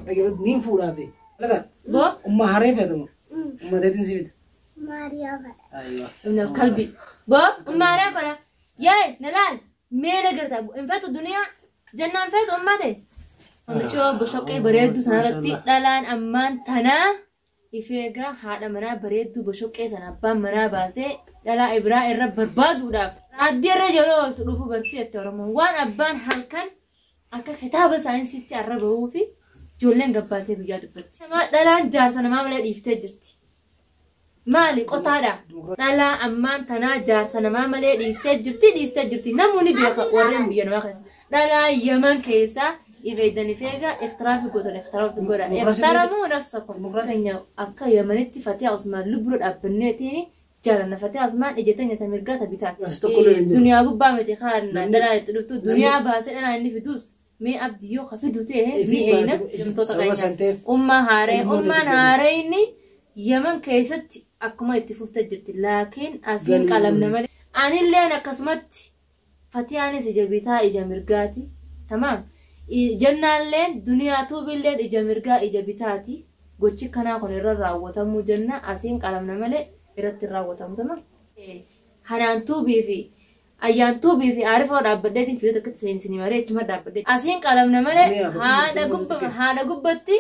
Dhaggeeffadhu niin fuudhaa fi. Laga Boo umma haree feetamu. Umma teetiin si bita. Maariyaa fadha. Aywa. Ibn al-kalbi. Boo ummaaraan fadha. Yee na laal mee na garta hin feetu duniyaa jennaan feetu ummaa ta'e. Mucoo boshoqqee bareedduu sanarratti dhalaan ammaan tanaa ifeegaa haadha manaa bareedduu boshoqqee sana abbaan manaa baasee dhalaa ibiraa irra barbaaduudhaaf addii irra yeroo ooltu dhufu bartii jette Oromoon waan abbaan halkan akka kitaaba saayinsiitti arra bahuu fi ijoolleen gabbaatee guyyaa dubbatti. Dhalaan jaarsa namaa malee dhiiftee jirti. Maali qotaadha? Dhalaa ammaan tanaa jaarsa namaa malee dhiistee jirti dhiistee jirti namuu ni beeka warreen biyya namaa keessa. Dhalaa Yaman keessaa ifeedan ifeega iftiraafi gootan iftiraafi godha. Iftaramuu nafsakum. Keenya akka Yamanitti Fatiha Usmaan lubbuu dhaabbanneetiin jaalanna Fatiha Usmaan ija teenya ta mirgaa ta bitaati. As tokko illee hin jiru. Duniyaa gubbaa miti kaan Namni- dhalaan itti dhuftu duniyaa baasee dhalaan inni fidus mee abdi yoo ka fidu ta'e ni Ifii eeyna baate- himtoota sababa keenya. san ta'eef Ummaa haaree ilmoota ummaan itti haareenni Yaman keessatti akkuma itti fuftee jirti laakiin asiin Galii qalamna godhi. malee anilleen akkasumatti fatiyaanis ija bitaa ija mirgaati tamaam jennaalleen duniyaa tuubilleen ija mirgaa ija bitaati gochi kanaa kun irra raawwatamuu jenna asiin qalamna malee irratti hin raawwatamu tamaam. Hanaan tuubii fi ayyaan tuubii fi aarifoo dhaabbadheetiin fidee tokkotti seensinii maree achuma dhaabbadhee asiin qalamna malee Duniyaa bakka haadha ilmoota gubba xiqqee. haadha gubbatti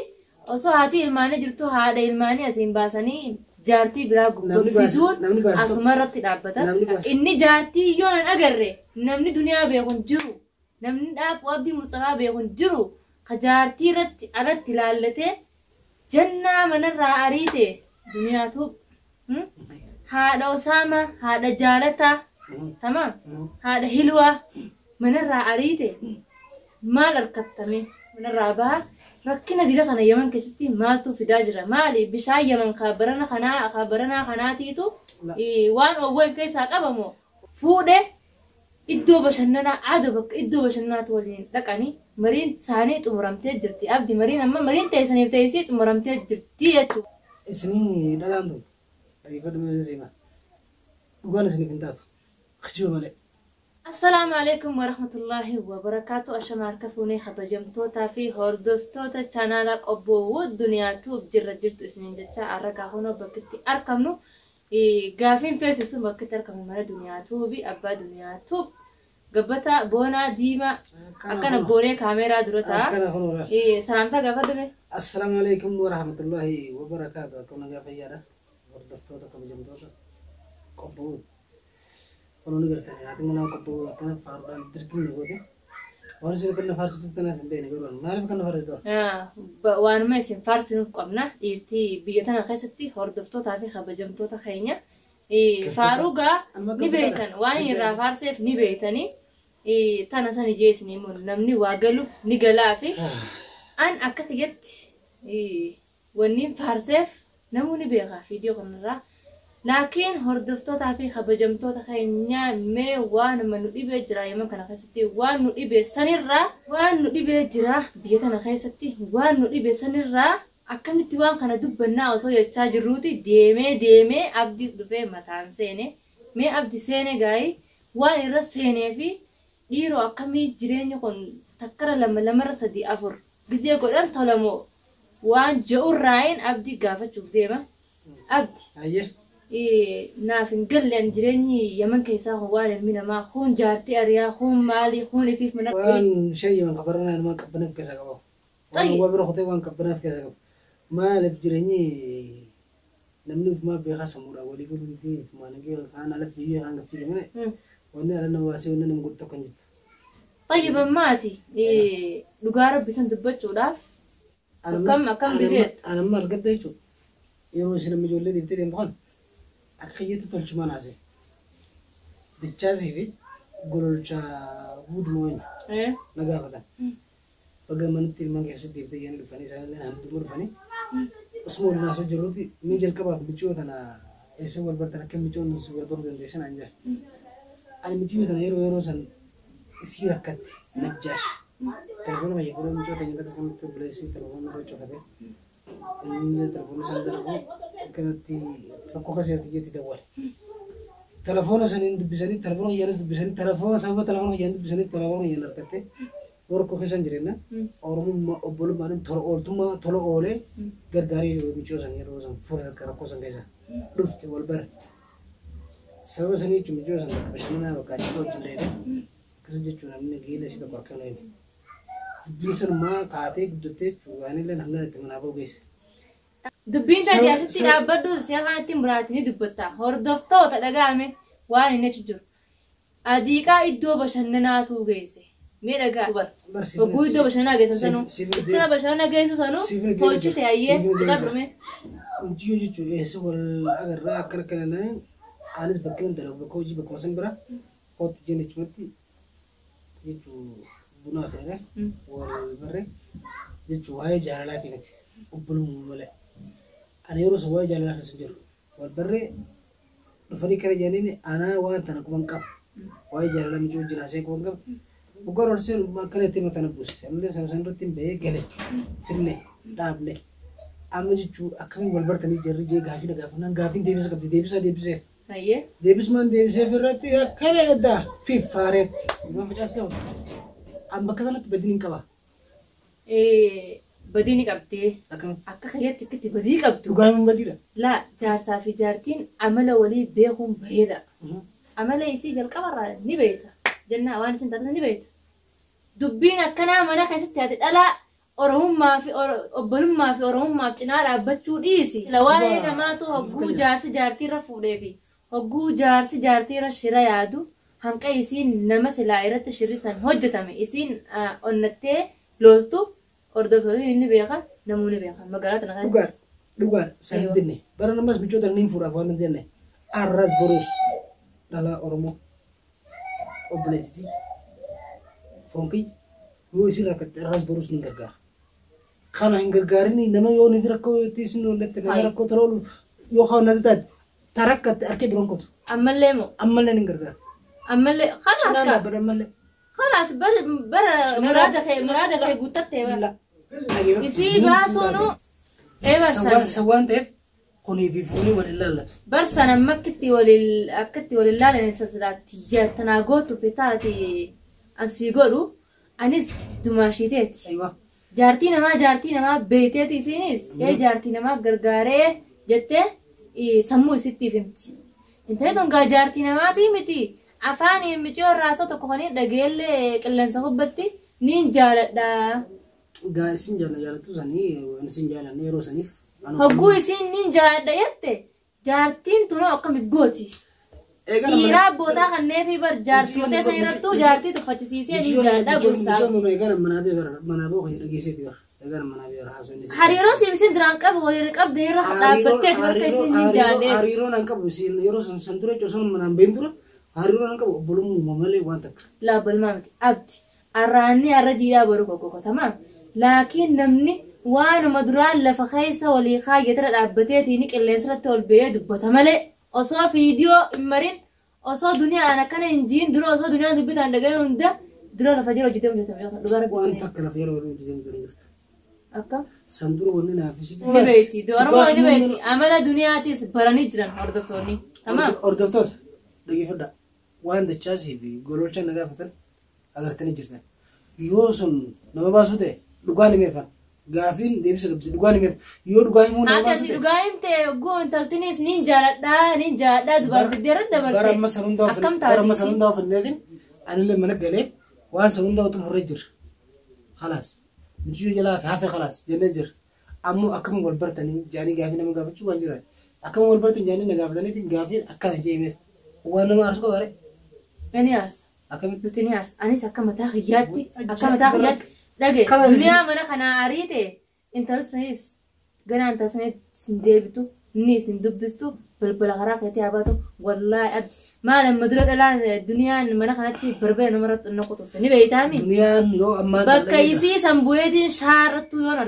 osoo haati ilmaanii jirtu haadha ilmaanii asiin baasanii jaartii biraa gubba Namni baase- fiduun namni baase tokko- asuma irratti dhaabbata. Namni baase- Inni jaartii yoo nan agarre namni duniyaa beeku hin jiru namni dhaabbu abdii Mustafaa beeku hin jiru ka jaartii irratti alatti ilaallatee jannaa manarraa ariite duniyaatu haadha Osaamaa haadha jaalataa tamaam haadha hilwaa manarraa ariite maal harkattame manarraa baha rakkina dila kana Yaman keessatti maaltu fidaa jira maali bishaan Yaman kaabarana kanaa kaabaranaa kanaatiitu waan oowwan keessaa qabamu fuudhe iddoo bashannanaa aada bakka iddoo bashannanaatu waliin dhaqanii mariin isaanii xumuramtee jirti abdi mariin amma mariin teessaniif teessii xumuramtee jirti jechuudha. Isinii dhalaan tun dhaggeeffadhu mee siima. Dhugaan isiniif hin taatu. Kijiba malee. Assalaamu alaikum warahmatullahi wabarakaatu. Ashama harka fuunee kabajamtootaa fi hordoftoota chaanaala Qobboo Duniyaa Tuub jirra jirtu isiniin jecha har'a gaafa bakkitti argamnu gaafiin feesisu bakkitti argamnu mana Duniyaa Tuubi abbaa Duniyaa Tuub gabbata boonaa diimaa akkana boonee kaameeraa dura ta'a. Akkana kunuudha. Salaamtaa gaafa dhume. Assalaamu alaikum warahmatullahi wabarakaatu. Akkam nagaa fayyaadha. Hordoftoota kabajamtoota qobboo. Kunuun gartanii haati manaa qobboo akkana faaruudhaan dirqamni goote. Waan isin kana faarsituuf kanaas hin beekne garuu maaliif kana faarsitu? Waanuma isin faarsinuuf qabna dhiirtii biyya tana keessatti hordoftootaa fi kabajamtoota keenya faarugaa ni beektan waan irraa faarseef ni beektanii tana san ijee isin himu namni waa galuuf ni galaa fi an akka kiyyatti wanni faarseef namuu ni beeka viidiyoo kanarraa. Laakiin hordoftootaa fi kabajamtoota keenya mee waanuma nu dhibee jira Yaman kana keessatti waan nu dhibee sanirraa waan nu dhibee jira biyya tana keessatti waan nu dhibee sanirraa akkamitti waan kana dubbannaa osoo jechaa jirruuti deemee deemee abdiis dhufee mataan seene mee abdi seene gaa'ii waan irra seenee fi dhiiroo akkamii jireenya kun takkara lama lamarra sadii afur gizee godhan tolamoo waan je'urraayin abdii gaafachuuf deema abdi. Ayyee. Naaf hin galle ani jireenyi Yaman keessaa kun waan ilmi namaa kun jaartii ariyaa kun maali kun ifiif mana Waan shan Yaman qabaranaa ilmaan qabbanaaf keessaa qabu. Waan Xayyi. waa bira kutee waan qabbanaaf keessaa qabu. Maaliif jireenyi namni ufumaa beekaa sammuudhaan walii galuu didee ufumaa nagee kaan ala fiigee kaan gad fiigee malee wanni ala nama baasee wanni nama godhu tokko hin jirtu. Xayyiba ammaati dhugaa rabbi san dubbachuudhaaf akkam akkam gizeet Anamma argatta jechuudha. Yeroo isin amma ijoollee dhiiftee deemtu kana akka kiyyatti tolchumaan haasa'e. Dichaasii fi gololcha guutumaa wayina na gaafatan. Baga manatti ilmaan keessatti deebitee yaani dhufanii isaanillee hamduma dhufanii osuma waliin haasa'u jirruuti mee jalqabaaf miccoo tana eessa wal bartan akka miccoon si wal baruu dandeessan an jedhe. Ani miccoo tana yeroo yeroo san isii rakkatte najjaash. Telefoona kiyya fuudhee miccoo tana irratti akkanatti obboleessi telefoona irra cufate. Inni telefoona isaan darbu akkanatti rakkoo keessa jirti jetti dawwale. Telefoona saniin dubbisanii telefoona kiyyaanis dubbisanii telefoona sababa telefoona kiyyaan dubbisanii telefoona kiyyaan harkatte. Yoo rakkoo keessa hin jireenna Oromummaa obbolummaan tola ooltummaa tola oolee gargaarii michoo san yeroo san fure rakkoo san keessa dhufte wal bare. Sababa sanii jechuun michoo san bakka bashannanaa bakka achi wajjin dheedhe akkasa jechuun namni geela isii tokko harka hin dubbiin sanumaa kaatee guddattee waanillee hanga itti manaa ba'u geesse. Dubbiin tati asitti dhaabbadhu si'a kanatti muraati ni dubbatta. Hordoftoota dhaga'ame waan inni achi jiru. Adiiqaa iddoo bashannanaatu geesse. Mee dhagaa. Hogguu iddoo bashannanaa geessan sanuu. Iddoo bashannanaa geessu sanuu tolchite ayyee qabrume. Hojii jechuun eessa wal agarraa akkana akkana anis bakka hin dalagu bakka hojii bakkuma san bira kootu jeen jechumatti jechuun bunaa feere wal barre jechuun waa'ee jaalalaatii miti obbolummaa malee. Ani yeroo san waa'ee jaalalaa keessa hin jiru wal barree dhufanii kana jedhaniin anaa waan tana quban qaba. Waa'ee jaalalaa miti wajjin haasa'ee quban qaba. Dhugaan ol seenu akkana itti mataa na buuste. Ammallee sana sana irratti hin bahee gale finne dhaabne. Amma jechuun akkamiin wal bartanii jarri jee gaafii na gaafannaan gaafiin deebisa qabdi deebisaa deebiseef. Deebisumaan deebiseef irratti akkana eddaa fiffaareetti. Ilmaan facaasee amma bakka sanatti badii hin qaba. Badii ni qabdee. Akka kiyyaatti akkatti badii qabdu. Dhugaa himuun badiidha. Laa jaarsaa fi jaartiin amala walii beekuun bareeda. Amala isii jalqabarraa ni beekta. Jennaa waan isin taate ni beekta. Dubbiin akkanaa mana keessatti ati dhalaa Oromummaa fi obbolummaa fi Oromummaaf cinaa dhaabbachuu dhiisi. Waa'ee namaatu hogguu jaarsi jaartiirra fuudhee fi hogguu jaarsi jaartiirra shira yaadu hanqa isiin nama silaa irratti shirri san hojjetame isiin onnattee loltu hordoftoonni ni beeka namuu ni beeka magaalaa tana keessatti. Dhugaadha. Dhugaadha. San hin dinne. Bara namas michoota ni fuudhaaf waan hin jenne. Arras boruus dhalaa Oromoo obboleettitii foon kiyya yoo isin rakkatte arras boruus ni gargaara. Kana hin gargaarin nama yoo ni rakkoo itti isin oolette nama rakkoo tola oolu yoo kaan natti taate ta rakkatte harkee biroon qotu. Ammallee moo? Ammallee ni gargaara. Ammallee kalaas Cinaan kaa. dhaabbadha ammallee. Kalaas bara muraada kee guuttattee bara. Isii baasuunu eebarsan. San waan ta'eef kunii fi fuunii wal ilaallatu. Barsan amma akkatti wal ilaalan silaatti tanaa gootu fi taati ansii godhu anis dumaashiteeti. Jaartii namaa beekteeti isinis jaartii namaa gargaaree jettee sammuu isittiif himti. Intalli tun gaa jaartii namaatii miti afaan miciyoo raasoo tokko kan hin dhageellee qilleensa hubbatti niin jaaladha. Gaa isin jaallattu sanii isin jaalanne yeroo saniif. Hogguu isin niin jaaladha jette jaartiin tunoo akkamiif gooti. Dhiiraa abbootaa kanneen fi bar jaartii san irrattuu jaartii tuffachisiisee niin jaaladha gorsaa. Hariiroo siif isin duraan qabu wayii qabde yeroo dhaabbattee bakka isin niin jaalladhe. Hariiroo nan qabu isin yeroo san dura jechuun manaan bahin dura hariiroo nan qabu obbolummaa malee waan takka. Laa obbolummaa miti abdi arraanni arra jiidhaa boru kokkotamaa laakiin namni waanuma duraan lafa keessa walii kaayyatira dhaabbateetiin qilleensarratti ol ba'ee dubbata malee osoo fiidiyoo hin marin osoo duniyaan akkana hin jiin dura osoo duniyaan dubbitaan dhaga'e hunda dura lafa jala hojjetee hojjetame yoo dhugaa rabbi Waan takka lafa jala hojjetee hojjetame jirtu. Akka? San dura wanni naafis. Ni beekti. Oromoo ni beekti. Amala duniyaatis baranii jiran hordoftoonni. Tamaam. Hordoftoota dhaggeeffadhaa. Waan dachaasii fi gololcha na gaafatan agartanii jirtan. Yoo sun nama baasuu ta'e dhugaan himeeffan. Gaafiin deebisa qabdi dhugaan himeef. Yoo dhugaa himuu nama baasuu ta'e. Dhugaa himte hogguu intaltinis niin jaaladhaa dubartii irra dabarte. Bara amma san hundaa ofanneetiin anillee mana galee waan san hundaa xumurree jira. Khalaas. Michiyoo jalaa fi hafe khalaas jennee jira. Ammoo akkam wal bartanii jaanii gaafii nama gaafachuu waan jiraati. Akkam wal bartan jaanii na gaafataniitiin gaafiin akkana jee himeef. Waan nama aarsu qaba ree. Ni aarsa. Akkamitti? Nuti ni aarsa. Anis akka mataa kiyyaatti dhage duniyaa mana kanaa ariite intalli sanis ganaa intalli sanis sin deebitu inni isin dubbistu balbala karaa keetii haa baatu wallaahi abdi maal amma dura dhalaan duniyaan mana kanatti barbee namarratti na qotutte ni beeytaami. Duniyaan yoo ammaa Bakka isii san bu'eetiin shaarrattuu yoon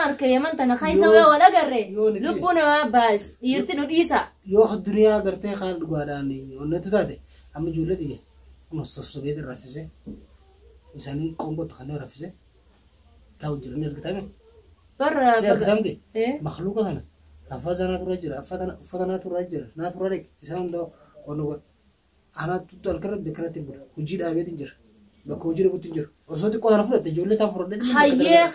arke yaman tana keessa yoo wal agarre lubbuu namaa baas dhiirti nu dhiisa. Yoo duniyaa gartee kaan dhugaadhaan onnettu taate amma ijoollee xiyya kun sossobeetiin raffisee isaanii qoonqootti kanneen raffisee taa'u jiran ergitame. Barra Ergitamte makluuqa kana raffaa naa jira uffata naa turraa jira naa turraa dhaqe isaan hundaa onnoo godha. Anaa tuttu halkan rabbi akkanatti bula hojii dhaabeetiin jira. Bakka hojii dhabuutti hin jiru. Osoo xiqqoo tana fudhatte ijoollee taan fudhadhe. Hayyee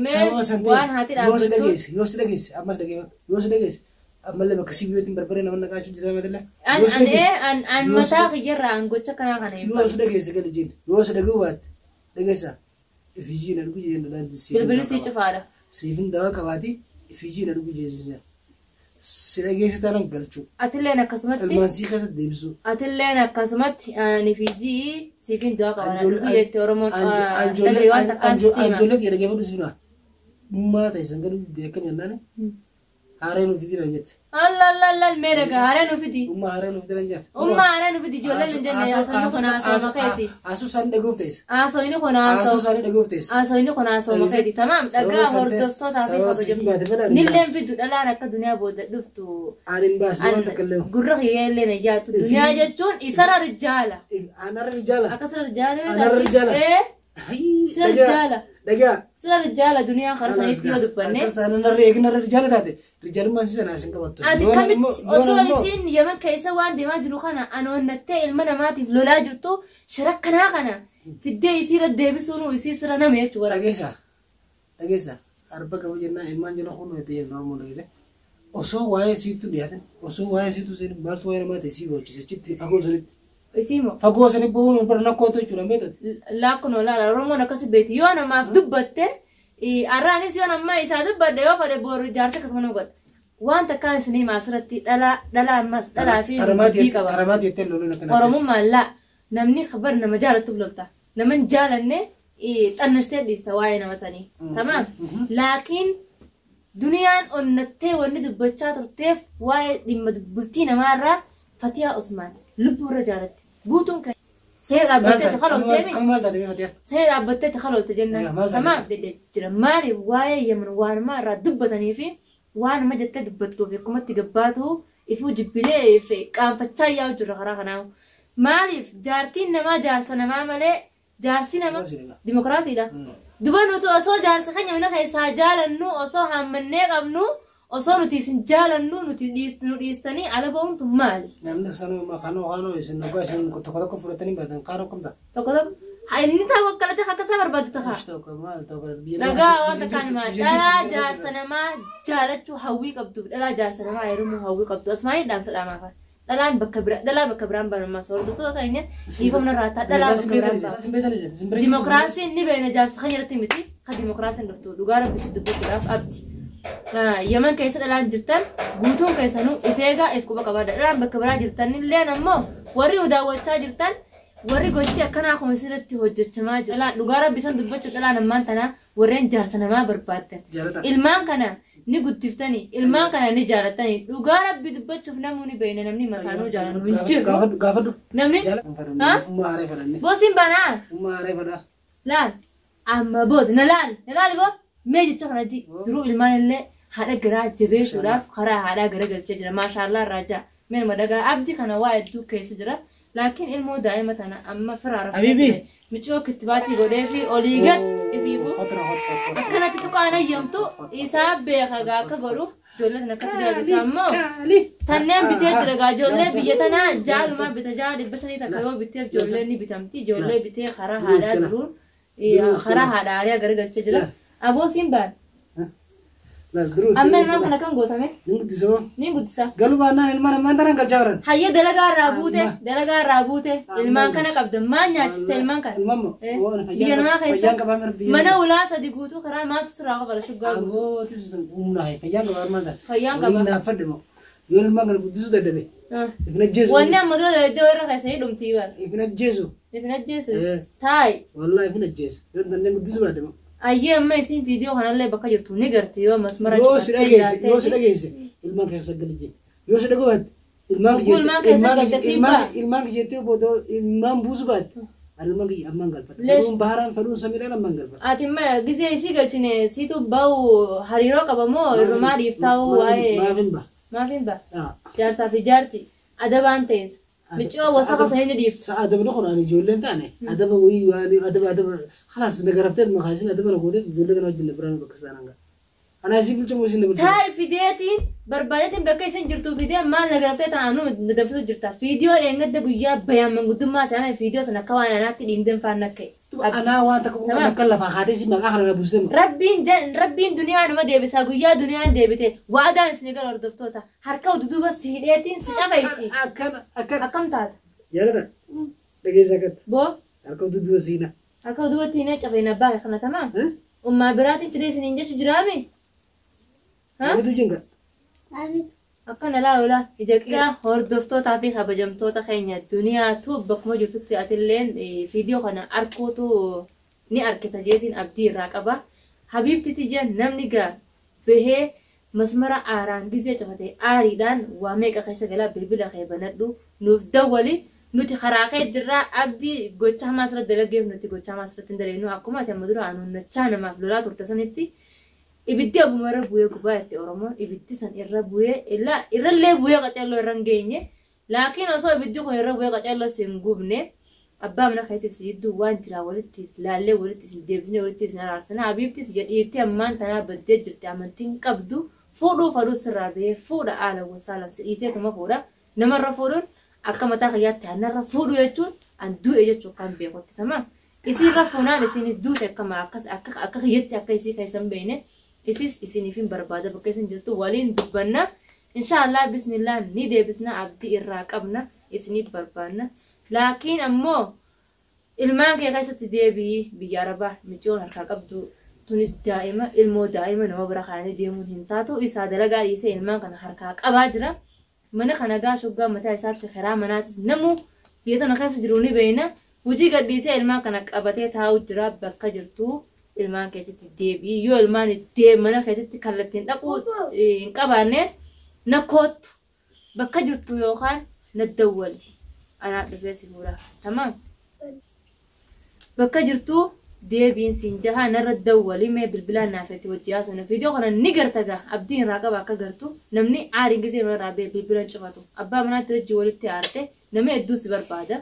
mee waan haati Yoo si dhaabbattu. dhageesse, yoo si dhageesse, ammas dhageeffadhu. Yoo si dhageesse, ammallee bakka sibiilootiin barbaree nama naqaachuu jisaa matallee. An an ee an an mataa kiyyarraa an gocha kanaa kana hin Yoo si dhageesse gadi jeen, yoo si dhaga'uu baatte dhageessa. Ifijii na dhugu jeen dhalaan Bilbilli sii cufaadha. Siifin dawaa qabaati ifijii na dhugu jeesisa. Si dhageesse taanaan galchuu. Atilleen akkasumatti Ilmaan sii keessatti deebisuu. atilleen akkasumatti ani fiijii siifin du'aa qaba. Dhugu jette Oromoon dhagaye waan takkaan sitti hima. Anjoollee xiyya dhageeffadhu siifnaa. Dhummaa ta'e san galuu beekam jennaan haaree nuuf fidii jette. Allallallal mee dhagaa haaree nu fidi. Dhummaa haaree nuuf fidii jette. Ummaa haaree nu fidi ijoolleen hin jenne haasawni kun haasawma keeti. Asuu isaanii dhaga'uuf ta'es. Haasawni kun Asuu haasaw. isaanii dhaga'uuf ta'es. Haasawni kun haasawma keeti. Tamaam dhagaa hordoftootaa fi kabajamtoota. Nilleen fidu dhalaan akka duniyaa booda dhuftu. Ani hin baasne waan takka illee. Gurra kiyyee na jaatu. Duniyaa jechuun isarra rijaala. Anarra rijaala. Akkasirra rijaala. Anarra rijaala. Ee sirra rijaala. Dhagaa. Sirra rijaala duniyaa karaa sanitti yoo dubbanne. Akkas anarra eeginarra rijaala taate rijaalummaan si sana isin qabattu. Ati kamitti osoo isin Yemen keessa waan deemaa jiru kana anoonnattee ilma namaatiif lolaa jirtu sharakkanaa kana fiddee isiirra deebisuun isii sirra nama jechuudha. Dhageessa. Dhageessa. Arba qabu jennaan ilmaan jala kun nuti jennu Oromoo dhageesse. Osoo waa'ee siittu dhiyaatin osoo waa'ee siittu seen maaltu waa'ee namaa ta'e sii boojjise achitti fagoo sanitti. Isii moo Fagoo sanii bo'uun bara nakkootu jechuudha beektu. Laakkunoo laala Oromoon akkas beekti yoo namaaf dubbatte arraanis yoo nammaa isaa dubbadde yoo fedhe boru jaarsa akkasuma nama godha. Waan takkaan isin hima asirratti dhalaa dhalaa ammas dhalaa fi dubbii qaba. Taramaati jettee loluun akkana. Oromummaan laa namni kabar nama jaalattuuf lolta. Nama hin jaalanne xannashtee dhiista waa'ee nama sanii. Tamaam. Laakiin duniyaan onnattee wanni dubbachaa turteef waa'ee dhimma bultii namaarraa Fatiyaa Usmaan lubbuu irra jaalatti. Guutuun kan seera dhaabbattee itti kaloltee Amma maal taate Fatiyaa? seera dhaabbattee itti kalolte jennaan. Maal taate? Tamaam jira. Maaliif waa'ee Yemen waanuma irraa dubbatanii fi waanuma jettee dubbattuuf akkumatti gabbaatu ifuu jibbilee fi qaanfachaa yaa'u jirra karaa kanaa. Maaliif jaartiin namaa jaarsa namaa malee jaarsi namaa dimokiraasiidha. Duba nuti osoo jaarsa keenya mana keessaa jaalannu osoo haammannee qabnu osoo nuti isin jaalannu nuti nu dhiistanii ala ba'uuntu maali? Namni sanuma kanoo kanoo isin dhugaa isin tokko tokko fudhatanii baatan kaanoo kamta. Tokko tokko haa inni ta'u akkanatti akka isaa barbaadu ta'a. Tokko maal tokko biyya Dhagaa waan takkaan himaa dhalaa jaarsa namaa jaalachuu hawwii qabdu dhalaa jaarsa namaa heerumuu hawwii qabdu asumaan dhaamsa dhaamaafa. Dhalaan bakka bira dhalaa bakka biraan baanu ammas hordoftoota keenya dhiifamna irraa dhalaa bakka biraan baanu. Dimokiraasiin ni beekna jaarsa keenya irratti miti kan dimokiraasiin dhuftu dhugaa rabbi si dubbachuudhaaf abdi. Yemen keessa dhalaan jirtan guutuun keessanuu if eegaa if quba qabaadha. Dhalaan bakka biraa jirtan illee ammoo warri nu daawwachaa jirtan warri gochi akkanaa kun isirratti hojjechamaa jiru. Dhalaan dhugaa rabbi san dubbachuu dhalaan ammaan tanaa warreen jaarsa namaa barbaaddan. Ilmaan kana ni guddiftanii ilmaan kana ni jaalattanii dhugaa rabbi dubbachuuf namni ni beekna namni masaanuu jaalannu hin jiru. Gaafadhu. Namni Ummaa haree fadhanne. boosiin banaa Ummaa haree fadhaa. laal amma booda na laal na laal boo mee jecha kana ji duruu ilmaan illee haadha garaa jabeessuudhaaf karaa haadhaa gara galchee jira maashaallaa irraa jaa mee nama dhagaa abdii kana waa hedduu keessa jira laakiin ilmoo daa'ima tana amma firaa Habibi. micoo kittibaatii godhee fi olii gad ifiifu akkanatti tuqaan hayyamtu isaa beeka gaa akka godhuuf ijoollee tana akkatti jaalatu isaa immoo tanneen bitee jira gaa ijoollee biyya tanaa jaalumaa bita jaa 500 takka yoo bitteef ijoollee ni bitamti ijoollee bitee karaa haadhaa jiruun karaa haadha ariyaa garagalchee jira. Aboo siin baan. Amma ilmaan kana kan gootame Ni guddisoo. ni guddisa. Galuu baannaan ilmaan ammaan tanaan galchaa jiran. Hayyee dalagaa irraa buute dalagaa irraa buute ilmaan kana qabda maal nyaachiste ilmaan kana. Ilmaan moo? Biyya namaa Fayyaan keessa qabaa mira biyya. mana ulaa sadi guutuu karaa maaltu sirraa qaba shuggaa guutuu. Abbootii sun humnaa fayyaan qabaa armaan taate. Fayyaan qaba. Waliin naaffadhe moo? Yoo ilmaan kana guddisuu dadhabe. Ifin ajjeesu. Wanni amma dura iddoo irra keessa hidhumtii bara. Ifin ajjeesu. Ifin ajjeesu. Taayi. Wallaahi ifin ajjeesu. Yoo dandeen guddisuu baadhe moo? Ayyee amma isin viidiyoo kanallee bakka jirtu ni garti yoo masmara Yoo si dhageesse yoo si dhageesse ilmaan keessa gali jee. Yoo si dhagoo baatte ilmaan Lubbuu ilmaan keessa galte siin ba'a. ilmaan kiyyettee booda ilmaan buusu baatte ani ilmaan kiyya ammaan galfadha. Leesh. Faluun baharaan faluun samiidhaan ammaan galfadha. Ati ma gizee isii galchine siitu bahu hariiroo qaba moo irrumaa dhiiftaa'uu waa'ee Maaf hin ba'a. maaf hin ba'a jaarsaa fi jaarti adabaan ta'es micoo wasaqa sanii ni dhiiftu. Sa'a adabni kun ani ijoolleen taane adaba wayii waan adaba adaba khalaas na garaftee makaasin adaba na gooteet ijoollee kana wajjin na biraan bakka isaan hanga. Ana isii bulcha moo isin na bulcha? Taa'i fideetiin barbaadeetiin bakka isin jirtu fidee maal na garaftee ta'an nu na danfisu jirta. Fiidiyoo dheengadda guyyaa bayaan manguddummaa isaanii fiidiyoo sana akka waan anaatti dhiimdeen faan akka. Anaa waan takka kun akka lafaa kaatee si maqaa kana na buustee. Rabbiin duniyaa nama deebisaa guyyaa duniyaan deebite waadaan isin gara hordoftoota harka duduba si hidheetiin si cafeetti. Akkana akkana. Akkam taata? Jaalata. Dhageessa akkatti. Boo. Harka duduba siina. Harka dudubatti hin cafeena abbaa kana tamaam. Ummaa biraatiin fidee isiniin jechu jiraami? Abitu jinga. Akkana laa laa ija qiyaa hordoftootaa fi kabajamtoota keenya duniyaatu bakkuma jirtutti atilleen viidiyoo kana arkuutu ni argita jeetiin abdii irraa qaba. Habiibti tiyya namni gaa bahee masmara aaraan gizee cufate aariidhaan waa meeqa keessa galaa bilbila kee banadhu nuuf dawwali nuti karaa kee jirraa abdii gocha hamaa asirratti dalageef nuti gocha hamaa asirratti hin dalagnu akkuma ati amma dura anuunnachaa namaaf lolaa turte sanitti ibiddi abuma irra bu'ee gubaa itti Oromoon ibiddi san irra bu'ee irrallee bu'ee qacalloo irra hin geenye laakiin osoo ibiddi kun irra bu'ee qacalloo si hin gubne abbaa mana keetiif si jidduu waan jiraa walitti laallee walitti isin deebisnee walitti isin araarsina habiibti tiyya dhiirtii ammaan tanaa baddee jirti amantiin qabdu fuudhuu fadhuu sirraa bahee fuudha aala wasaalan si dhiiseetuma fuudha namarra fuudhuun akka mataa kiyyaatti anarra fuudhu jechuun an du'e jechuu akkaan beekutti tamaam isiirra fuunaan isiinis duute akkama akkas akka akka kiyyatti akka isii keessa hin beekne isis isiniif hin barbaada bakka isin jirtu waliin dubbanna inshaallah bismillah ni deebisna abdii irraa qabna isiniif barbaanna laakiin ammoo ilmaan kee keessatti deebi'i biyya arabaa miciyoon harkaa qabdu tunis daa'ima ilmoo daa'ima nama bira kaayanii deemuun hin taatu isaa dalagaa dhiisee ilmaan kana harkaa qabaa jira mana kana gaa shoggaa mataa isaatti karaa manaatis namuu biyya tana keessa jiru ni beeyna hojii gadhiisee ilmaan kana qabatee taa'u jira bakka jirtu ilmaan keetitti deebi'i yoo ilmaan mana keetitti kallattiin dhaquu hin qabaannes na koottu bakka jirtu yookaan na dawwali anaa dhufee si fuudha tamaam bakka jirtu deebiin siin jaha narra dawwali mee bilbilaan naafetti hojii haasofna viidiyoo kana ni garta gaa abdiin irraa qaba akka gartu namni aariin gisee irraa bee bilbilan cufatu abbaa manaatti hojii walitti aarte namni hedduu si barbaada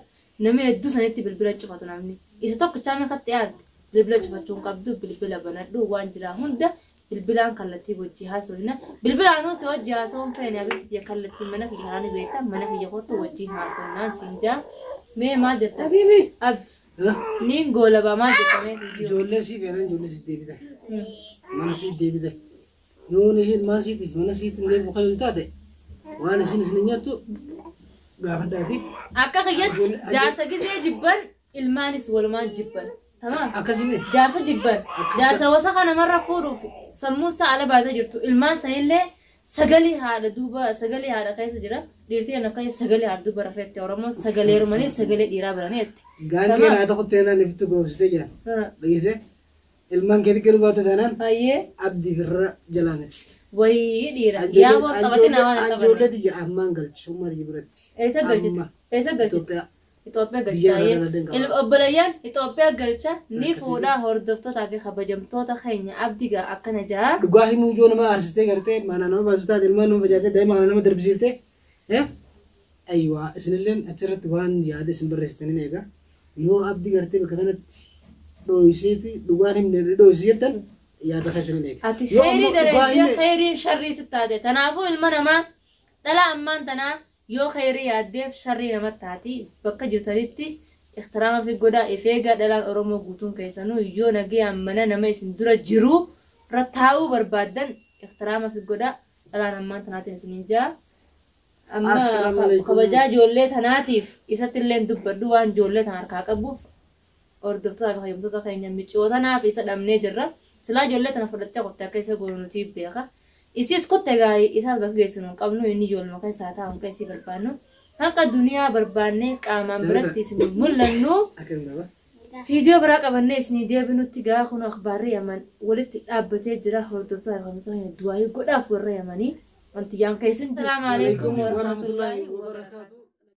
namni hedduu sanitti bilbila cufatu namni isa tokkichaa meeqatti aarte bilbila cufachuun qabdu bilbila banadhu waan jiraa hunda bilbilaan kallattii wajji haasofna bilbilaanuu si wajji haasa'uun feene abitti kallattii mana kiyya haani beekta mana kiyya kottu wajjiin haasofnaan siin jaa mee maal jetta Habibi. Abdi niin goolabaa maal jetta mee viidiyoo Ijoollee sii feenan ijoollee sii deebitan. Mana sii deebitan. Yoo ni ilmaan siitiif mana siitti hin deebi'u kan taate waan isin isin nyaattu gaafadhaati. Akka kiyyatti jaarsa gizee jibban ilmaanis walumaan jibban. Tamaam. Akkasii Jaarsa jibban. Jaarsa wasaqa namarra fuudhuuf sammuun isaa ala baatee jirtu. Ilmaan sanillee sagalee haadha duuba sagalee haadha keessa jira. Dhiirtiin akka sagalee haadha duuba rafeette Oromoon sagalee rumanii sagalee dhiiraa baranii jette. Gaangee naa tokko teenaan iftu goobsitee jira. Dhageessee ilmaan keetti galuu baate taanaan Baay'ee abdii firra jalaa miti. wayii dhiira. Yaa waan qabatin waan hin Anjoollee qabanne. tiyya ammaan galchi umma tiyya biratti. Eessa galchite? Amma Eessa galchite? Itoophiyaa. Itoophiyaa Biyya galcha. irra dalagan qaba. Obboleeyyan Itoophiyaa galcha ni Akkasii. fuudhaa hordoftootaa fi kabajamtoota keenya abdii gaa akkana jaa. Dhugaa himuu ijoo nama aarsitee gartee mana nama baasu taate ilmaan nama facaatee daa'ima kana nama darbisiiftee. Ayiwaa isinilleen achirratti waan yaada isin barreessitanii eega. Yoo abdii gartee bakka kanatti dhooyiseeti dhugaan himne dhooyisi jettan yaada keessan eega. Ati Yoo kheyrii ammoo dhugaa dalaydee himne kheyriin sharrii si taate. Kanaafuu ilma namaa dhala ammaan tanaa yoo kheyrii yaaddeef sharrii namatti taati bakka jirtanitti ixtiraama fi godhaa if eegaa dhalaan Oromoo guutuun keessanuu yoo nagayaan mana nama isin dura jiru irra taa'uu barbaaddan ixtiraama fi godhaa dhalaan ammaan tanaatiin isiniin jaa. Amma Assalaamu alaikum. kabajaa ijoollee tanaatiif isatti illee dubbadhu waan ijoollee tan harkaa qabuuf hordoftoota fi kabajamtoota keenya miciyoo tanaaf isa dhabnee jirra. Silaa ijoollee tana fudhattee qotte akka isa goonu nuti beeka. Isiis kutte gaarii isaas bakka geessinu hin qabnu inni ijoolluma keessaa taa'u hin qeessii barbaannu. Haqa duniyaa barbaannee qaamaan biratti isin mul'annu. Akkam qaba. Viidiyoo biraa qabannee isinii deebinutti gaa kun akhbaarri Yaman walitti dhaabbatee jira hordoftoota fi kabajamtoota keenya du'aayii godhaaf warra Yamanii. Wanti yaan keessan. Salaamu alaikum warahmatullaahi wabarakaatuh.